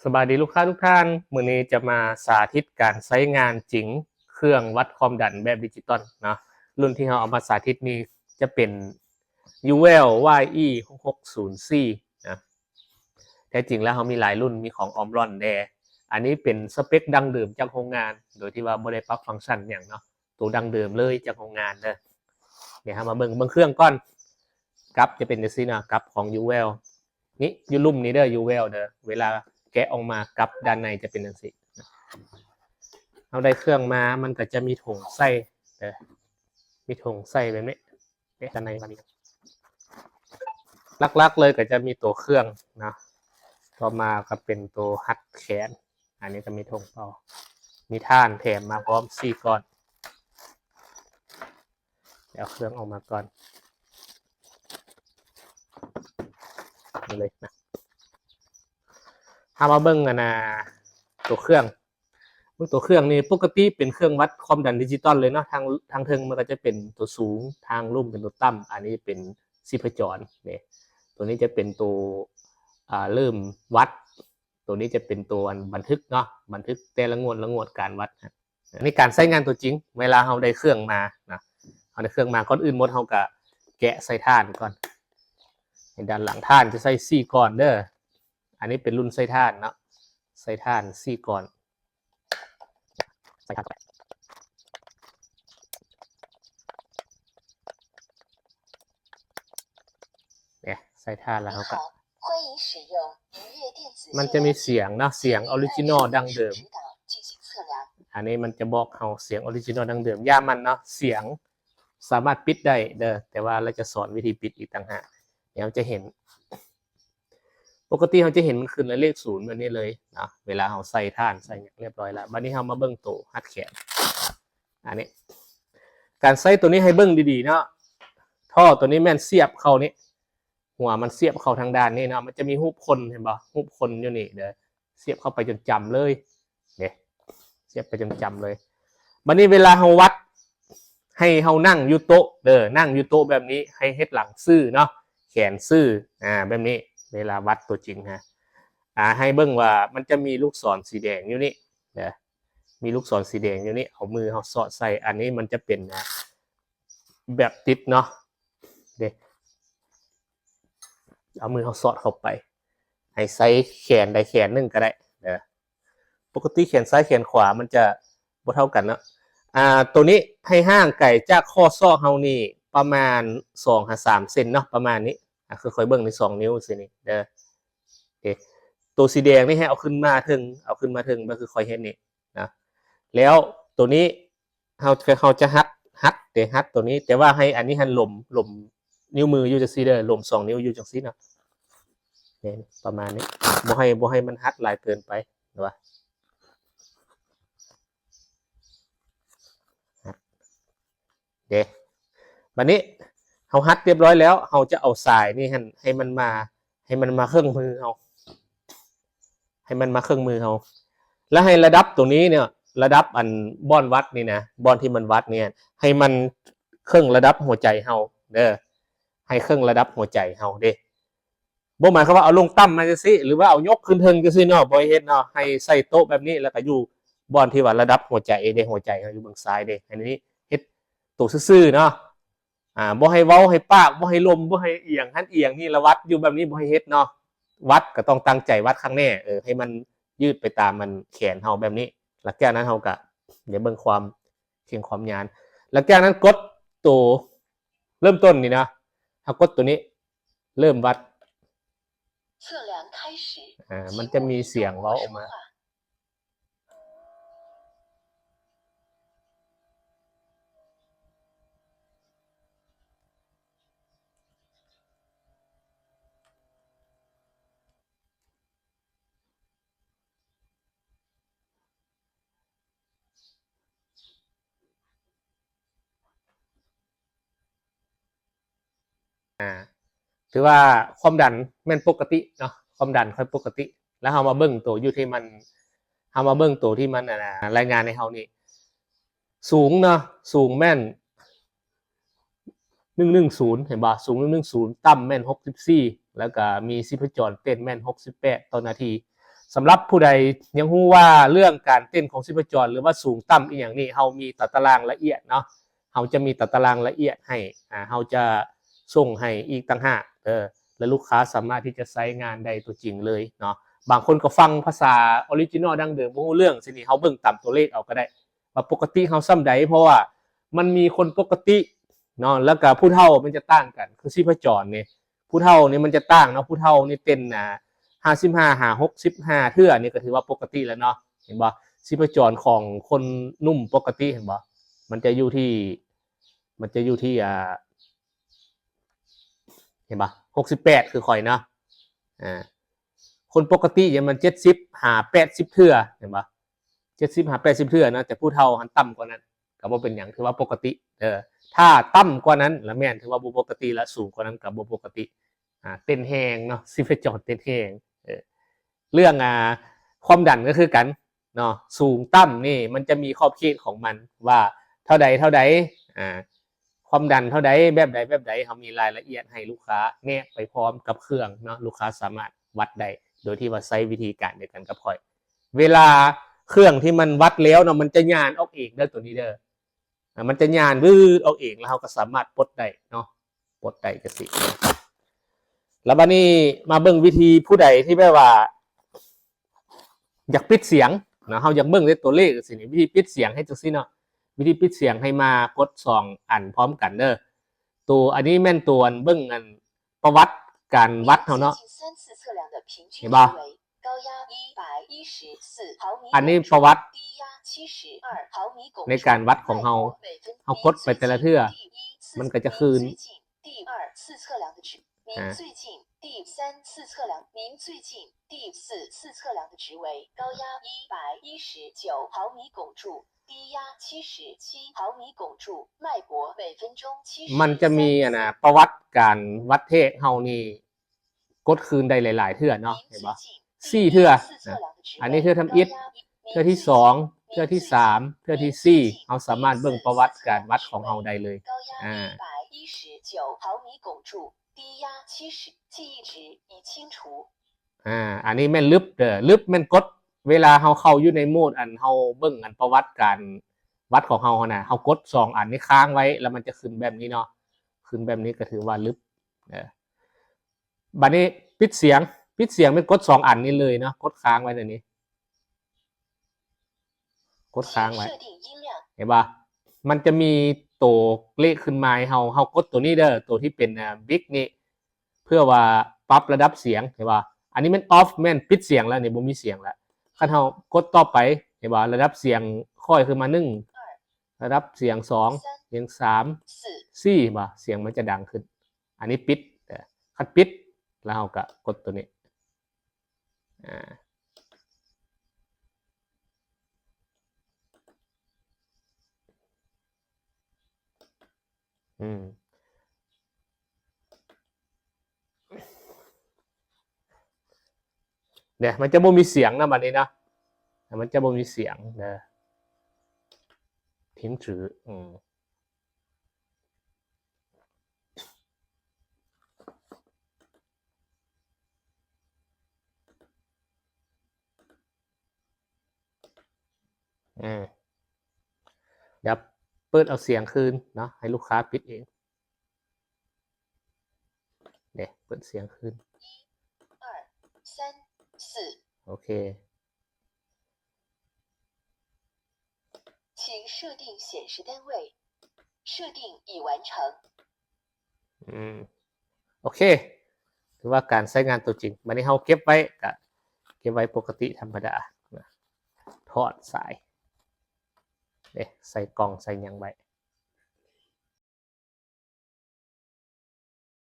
ສະບາຍດີລູກຄ້າທຸກທ່ານ, ມື້ນີ້ຈະມາສາທິດການໃຊ້ງານຈິງເຄື່ອງວັດຄວາມດັນແບບດິຈິຕອນເນາະ. ລຸ້ນທີ່ເຮົາເອົາມາສາທິດນີ້ຈະເປັນ Uwell Y E ຫົກຫົກສູນສີ່ນະ. ແທ້ຈິງແລ້ວເຮົາມີຫຼາຍລຸ້ນ, ມີຂອງ Omron ແດ່. ອັນນີ້ເປັນສະເປັກດັ້ງເດີມຈາກໂຮງງານ ໂດຍທີ່ວ່າບໍ່ໄດ້ປັບຟັງຊັນຫຍັງເນາະ. ໂຕດັ້ງເດີມເລີຍຈາກໂຮງງານເດີ. ດຽວເຮົາມາເບິ່ງ ເບິ່ງເຄື່ອງກ່ອນ. ກັບຈະເປັນຈັ່ງຊີ້ເນາະ, ກັບຂອງ Uwell ນີ້ ຢູ່ລຸ່ມນີ້ເດີ Uwell ເດີ. ເວລາແກະອອກມາ ກັບດ້ານໃນຈະເປັນຈັ່ງຊີ້. ເຮົາໄດ້ເຄື່ອງມາ ມັນກໍຈະມີຖົງໃສ່ເດີ, ມີຖົງໃສ່ແບບນີ້ເດ້ ດ້ານໃນແບບນີ້. ຫຼັກໆເລີຍກໍຈະມີໂຕເຄື່ອງເນາະ, ຕໍ່ມາກໍເປັນໂຕຮັດແຂນ. ອັນນີ້ກໍມີຖົງເປົ່າ ມີຖ່ານແຖມມາພ້ອມສີ່ກ້ອນ. ເອົາເຄື່ອງອອກມາກ່ອນ ນີ້ເລີຍນະ. ເຮົາມາເບິ່ງອັນນ່າ ຕົວເຄື່ອງ. ເບິ່ງຕົວເຄື່ອງນີ້ ປົກກະຕິເປັນເຄື່ອງວັດຄວາມດັນດິຈິຕອນເລີຍເນາະ. ທາງ ທາງເທິງມັນກໍຈະເປັນຕົວສູງ, ທາງລຸ່ມເປັນຕົວຕ່ຳ. ອັນນີ້ເປັນຊີພະຈອນເດ້. ຕົວນີ້ຈະເປັນຕົວ ອ່າ ເລີ່ມວັດ. ຕົວນີ້ຈະເປັນຕົວອັນບັນທຶກເນາະ, ບັນທຶກແຕ່ລະງວດ ລະງວດການວັດ. ອັນນີ້ການໃຊ້ງານຕົວຈິງ ເວລາເຮົາໄດ້ເຄື່ອງມານະ, ເຮົາໄດ້ເຄື່ອງມາ ກ່ອນອື່ນໝົດເຮົາກະແກະສາຍຖ່ານກ່ອນ. ໃນດ້ານຫຼັງ ຖ່ານຈະໃສ່ສີ່ກ້ອນເດີ. ອັນນີ້ເປັນລຸ້ນສາຍຖ່ານເນາະ, ສາຍຖ່ານສີ່ກ້ອນ. ໃສ່ຖ່ານເຂົ້າໄປ ເນຍ ໃສ່ຖ່ານແລ້ວເຮົາກໍ ມັນຈະມີສຽງເນາະ, ສຽງອໍຣິຈິນອລດັ້ງເດີມ. ອັນນີ້ມັນຈະບອກເຮົາສຽງອໍຣິຈິນອລດັ້ງເດີມ. ຢ່າມັນເນາະ, ສຽງສາມາດປິດໄດ້ເດີ, ແຕ່ວ່າລາວຈະສອນວິທີປິດອີກຕ່າງຫາກ. ດຽວເຮົາຈະເຫັນ ປົກກະຕິເຮົາຈະເຫັນມັນຂຶ້ນເລີຍ ເລກສູນແບບນີ້ເລີຍເນາະ ເວລາເຮົາໃສ່ຖ່ານໃສ່ຫຍັງຮຽບຮ້ອຍແລ້ວ. ບັດນີ້ເຮົາມາເບິ່ງໂຕຮັດແຂນ. ອັນນີ້ ການໃຊ້ໂຕນີ້ໃຫ້ເບິ່ງດີໆເນາະ, ທໍ່ໂຕນີ້ແມ່ນສຽບເຂົ້ານີ້ ຫົວມັນສຽບເຂົ້າທາງດ້ານນີ້ເນາະ. ມັນຈະມີຮູບຄົນ ເຫັນບໍ່? ຮູບຄົນຢູ່ນີ້ເດີ. ສຽບເຂົ້າໄປຈົນຈຳເລີຍເດ້, ສຽບໄປຈົນຈຳເລີຍ. ບັດນີ້ເວລາເຮົາວັດ ໃຫ້ເຮົານັ່ງຢູ່ໂຕະເດີ, ນັ່ງຢູ່ໂຕະແບບນີ້ ໃຫ້ເຮັດຫຼັງຊື່ເນາະ, ແຂນຊື່ ອາ ແບບນີ້. ເວລາວັດຕົວຈິງນະ ອາ ໃຫ້ເບິ່ງວ່າມັນຈະມີລູກສອນສີແດງຢູ່ນີ້ເດີ, ມີລູກສອນສີແດງຢູ່ນີ້. ເອົາມືເຮົາສອດໃສ່, ອັນນີ້ມັນຈະເປັນ ອາ ແບບຕິດເນາະເດ້. ເອົາມືເຮົາສອດເຂົ້າໄປ, ໃຫ້ໃຊ້ແຂນໃດແຂນໜຶ່ງກໍໄດ້ເດີ. ປົກກະຕິແຂນຊ້າຍແຂນຂວາມັນຈະບໍ່ເທົ່າກັນເນາະ. ອາ ໂຕນີ້ໃຫ້ຫ່າງໄກຈາກຂໍ້ສອກເຮົານີ້ປະມານສອງຫາສາມເຊັນເນາະ, ປະມານນີ້. ອາ ຄືຂ້ອຍເບິ່ງໃນສອງນິ້ວຊີ້ນີ້ເດີ. ໂອເຄ ໂຕສີແດງນີ້ໃຫ້ເອົາຂຶ້ນມາເທິງ, ເອົາຂຶ້ນມາເທິງ ແບບຄືຂ້ອຍເຮັດນີ້ນະ. ແລ້ວໂຕນີ້ ເຮົາ ເຮົາຈະຮັດ ຮັດເດ ຮັດໂຕນີ້, ແຕ່ວ່າໃຫ້ອັນນີ້ຫັ້ນຫຼົມ ຫຼົມນິ້ວມືຢູ່ຈັ່ງຊີ້ເດີ, ຫຼົມສອງນິ້ວຢູ່ຈັ່ງຊີ້ເນາະ. ນີ້ ປະມານນີ້, ບໍ່ໃຫ້ ບໍ່ໃຫ້ມັນຮັດຫຼາຍເກີນໄປ ເຫັນບໍ່? ຮັດເດ. ບັດນີ້ເຮົາຮັດຮຽບຮ້ອຍແລ້ວ, ເຮົາຈະເອົາສາຍນີ້ຫັ້ນ ໃຫ້ມັນມາ ໃຫ້ມັນມາເຄິ່ງມືເຮົາ, ໃຫ້ມັນມາເຄິ່ງມືເຮົາ. ແລ້ວໃຫ້ລະດັບຕົງນີ້ເນຍ, ລະດັບອັນບ່ອນວັດນີ້ນະ, ບ່ອນທີ່ມັນວັດນີ້ ໃຫ້ມັນເຄິ່ງລະດັບຫົວໃຈເຮົາເດີ, ໃຫ້ເຄິ່ງລະດັບຫົວໃຈເຮົາເດ້. ບໍ່ໝາຍຄວາມວ່າເອົາລົງຕ່ຳມາຈັ່ງຊີ້ ຫຼືວ່າເອົາຍົກຂຶ້ນເທິງຈັ່ງຊີ້ເນາະ, ບໍ່ໃຫ້ເຮັດເນາະ. ໃຫ້ໃສ່ໂຕະແບບນີ້ ແລ້ວກໍຢູ່ບ່ອນທີ່ວ່າລະດັບຫົວໃຈເດ້, ຫົວໃຈເຮົາຢູ່ເບື້ອງຊ້າຍເດ້. ອັນນີ້ເຮັດໂຕຊື່ໆເນາະ. ອາ ບໍ່ໃຫ້ເວົ້າໃຫ້ປາກ, ບໍ່ໃຫ້ລົມ, ບໍ່ໃຫ້ອຽງຫັ້ນອຽງນີ້, ລະວັດຢູ່ແບບນີ້ບໍ່ໃຫ້ເຮັດເນາະ. ວັດກໍຕ້ອງຕັ້ງໃຈວັດຄັກແນ່, ເອີ ໃຫ້ມັນຍືດໄປຕາມມັນແຂນເຮົາແບບນີ້. ຫຼັງຈາກນັ້ນເຮົາກໍໄດ້ເບິ່ງຄວາມເຄັ່ງຄວາມຍານ. ຫຼັງຈາກນັ້ນກົດໂຕເລີ່ມຕົ້ນນີ້ນະ, ເຮົາກົດໂຕນີ້ ເລີ່ມວັດ. ອາ ມັນຈະມີສຽງເວົ້າອອກມາ. ອາ ຖືວ່າຄວາມດັນແມ່ນປົກກະຕິເນາະ, ຄວາມດັນຂ້ອຍປົກກະຕິ. ແລ້ວເຮົາມາເບິ່ງໂຕຢູ່ທີ່ມັນ ເຮົາມາເບິ່ງໂຕທີ່ມັນ ອັນນ່າ ລາຍງານໃຫ້ເຮົານີ້ ສູງເນາະ, ສູງແມ່ນໜຶ່ງໜຶ່ງສູນ ເຫັນບໍ່? ສູງໜຶ່ງໜຶ່ງສູນ, ຕ່ຳແມ່ນຫົກສິບສີ່ ແລ້ວກະມີຊີພະຈອນເຕັ້ນແມ່ນຫົກສິບແປດຕໍ່ນາທີ. ສຳລັບຜູ້ໃດຍັງຮູ້ວ່າເລື່ອງການເຕັ້ນຂອງຊີບພະຈອນ ຫຼືວ່າສູງຕ່ຳອີ່ຫຍັງນີ້ ເຮົາມີຕາຕະລາງລະອຽດເນາະ, ເຮົາຈະມີຕາຕະລາງລະອຽດໃຫ້, ອາ, ເຮົາຈະສົ່ງໃຫ້ອີກຕ່າງຫາກເດີ ແລະ ລູກຄ້າສາມາດທີ່ຈະໃຊ້ງານໄດ້ຕົວຈິງເລີຍເນາະ. ບາງຄົນກໍຟັງພາສາ original ດັ້ງເດີມບໍ່ຮູ້ເລື່ອງ, ຊີ້ນີ້ເຮົາເບິ່ງຕາມຕົວເລກເອົາກໍໄດ້ ວ່າປົກກະຕິເຮົາສ່ຳໃດ, ເພາະວ່າມັນມີຄົນປົກກະຕິເນາະ ແລ້ວກໍຜູ້ເຖົ້າມັນຈະຕ່າງກັນ. ຄືຊີບພະຈອນນີ້ ຜູ້ເຖົ້ານີ້ມັນຈະຕ່າງເນາະ, ຜູ້ເຖົ້ານີ້ເຕັ້ນ ອາ ຫ້າສິບຫ້າຫາຫົກສິບຫ້າເທື່ອນີ້ກໍຖືວ່າປົກກະຕິແລ້ວເນາະ, ເຫັນບໍ່? ຊີບພະຈອນຂອງຄົນໜຸ່ມປົກກະຕິ ເຫັນບໍ່? ມັນຈະຢູ່ທີ່ ມັນຈະຢູ່ທີ່ ອາ ເຫັນບໍ່? ຫົກສິບແປດຄືຂ້ອຍເນາະ, ອາ ຄົນປົກກະຕິນີ້ມັນເຈັດສິບຫາແປດສິບເທື່ອ ເຫັນບໍ່? ເຈັດສິບຫາແປດສິບເທື່ອເນາະ, ແຕ່ຜູ້ເຖົ້າຫັ້ນຕ່ຳກວ່ານັ້ນກໍບໍ່ເປັນຫຍັງ, ຖືວ່າປົກກະຕິເດີ. ຖ້າຕ່ຳກວ່ານັ້ນລະແມ່ນຖືວ່າບໍ່ປົກກະຕິ, ລະສູງກວ່ານັ້ນກໍບໍ່ປົກກະຕິ. ອາ ເຕັ້ນແຮງເນາະ, ຊີບພະຈອນເຕັ້ນແຮງ. ເອີ ເລື່ອງ ອາ ຄວາມດັນກໍຄືກັນເນາະ, ສູງຕ່ຳນີ້ມັນຈະມີຂອບເຂດຂອງມັນວ່າເທົ່າໃດເທົ່າໃດ, ອາ ຄວາມດັນເທົ່າໃດ ແບບໃດແບບໃດ, ເຮົາມີລາຍລະອຽດໃຫ້ລູກຄ້າແນບໄປພ້ອມກັບເຄື່ອງເນາະ, ລູກຄ້າສາມາດວັດໄດ້ໂດຍທີ່ວ່າໃຊ້ວິທີການດຽວກັນກັບຂ້ອຍ. ເວລາເຄື່ອງທີ່ມັນວັດແລ້ວເນາະ ມັນຈະຍານອອກເອງເດີ ໂຕນີ້ເດີ, ອາ ມັນຈະຍານວືດອອກເອງ ແລ້ວເຮົາກໍສາມາດປົດໄດ້ເນາະ, ປົດໄດ້ຈັ່ງຊີ້. ແລ້ວບັດນີ້ມາເບິ່ງວິທີຜູ້ໃດທີ່ແບບວ່າ ຢາກປິດສຽງເນາະ, ເຮົາຢາກເບິ່ງແຕ່ຕົວເລກຈັ່ງຊີ້ນີ້, ວິທີປິດສຽງໃຫ້ຈັ່ງຊີ້ເນາະ, ວິທີປິດສຽງໃຫ້ມາກົດສອງອັນພ້ອມກັນເດີ. ໂຕອັນນີ້ແມ່ນຕົວເບິ່ງອັນປະຫວັດການວັດເຮົາເນາະ, ເຫັນບໍ່? ອັນນີ້ປະຫວັດໃນການວັດຂອງເຮົາ, ເຮົາກົດໄປແຕ່ລະເທື່ອ ມັນກໍຈະຄືນ 第二次测量的值，您最近第三次测量，您最近第四次测量的值为高压一百一十九毫米汞柱，低压七十七毫米汞柱，脉搏每分钟七十三次。 ມັນຈະມີອັນນະ ປະຫວັດການວັດເທກເຮົານີ້ ກົດຄືນໄດ້ຫຼາຍໆເທື່ອເນາະ, ເຫັນບໍ່? ສີ່ເທື່ອນະ, ອັນນີ້ເທື່ອທຳອິດ, ເທື່ອທີສອງ, ເທື່ອທີສາມ, ເທື່ອທີສີ່, ເຮົາສາມາດເບິ່ງປະຫວັດການວັດຂອງເຮົາໄດ້ເລີຍ. ອາ 低压七十七毫米汞柱，低压七十，记忆值已清除。 ອາ ອັນນີ້ແມ່ນລຶບເດີ, ລຶບແມ່ນກົດ ເວລາເຮົາເຂົ້າຢູ່ໃນໂໝດອັນເຮົາເບິ່ງອັນປະຫວັດການວັດຂອງເຮົາຫັ້ນນະ, ເຮົາກົດສອງອັນນີ້ຄ້າງໄວ້ ແລ້ວມັນຈະຂຶ້ນແບບນີ້ເນາະ, ຂຶ້ນແບບນີ້ກໍຖືວ່າລຶບເດີ. ບັດນີ້ປິດສຽງ, ປິດສຽງແມ່ນກົດສອງອັນນີ້ເລີຍເນາະ, ກົດຄ້າງໄວ້ແນວນີ້, ກົດຄ້າງໄວ້ ເຫັນບໍ່? ມັນຈະມີໂຕເລກຂຶ້ນມາໃຫ້ເຮົາ, ເຮົາກົດໂຕນີ້ເດີ, ໂຕທີ່ເປັນ ອາ ບິກນີ້ ເພື່ອວ່າປັບລະດັບສຽງ, ເຫັນບໍ່? ອັນນີ້ແມ່ນອອຟ, ແມ່ນປິດສຽງແລ້ວນີ້, ບໍ່ມີສຽງແລ້ວ. ຄັນເຮົາກົດຕໍ່ໄປ, ເຫັນບໍ່? ລະດັບສຽງຄ່ອຍຂຶ້ນມາໜຶ່ງ, ລະດັບສຽງສອງ, ສຽງສາມ, ສີ່, ເຫັນບໍ່? ສຽງມັນຈະດັງຂຶ້ນ. ອັນນີ້ປິດ, ຄັນປິດແລ້ວເຮົາກໍກົດໂຕນີ້. ອາ ອືມ ເດ້ ມັນຈະບໍ່ມີສຽງນະ ບັດນີ້ນະ, ມັນຈະບໍ່ມີສຽງເດີ. 停止 ອືມ ອືມ ດຽວເປີດເອົາສຽງຄືນເນາະ, ໃຫ້ລູກຄ້າປິດເອງ. ເດ້ ເປີດສຽງຄືນ. ໂອເຄ. 请设定显示单位。设定已完成。 ອືມ ໂອເຄ ຖືວ່າການໃຊ້ງານຕົວຈິງ. ບັດນີ້ເຮົາເກັບໄວ້ ກະເກັບໄວ້ປົກກະຕິທຳມະດານະ, ຖອດສາຍ ເດ້ ໃສ່ກ່ອງໃສ່ຫຍັງໄວ້.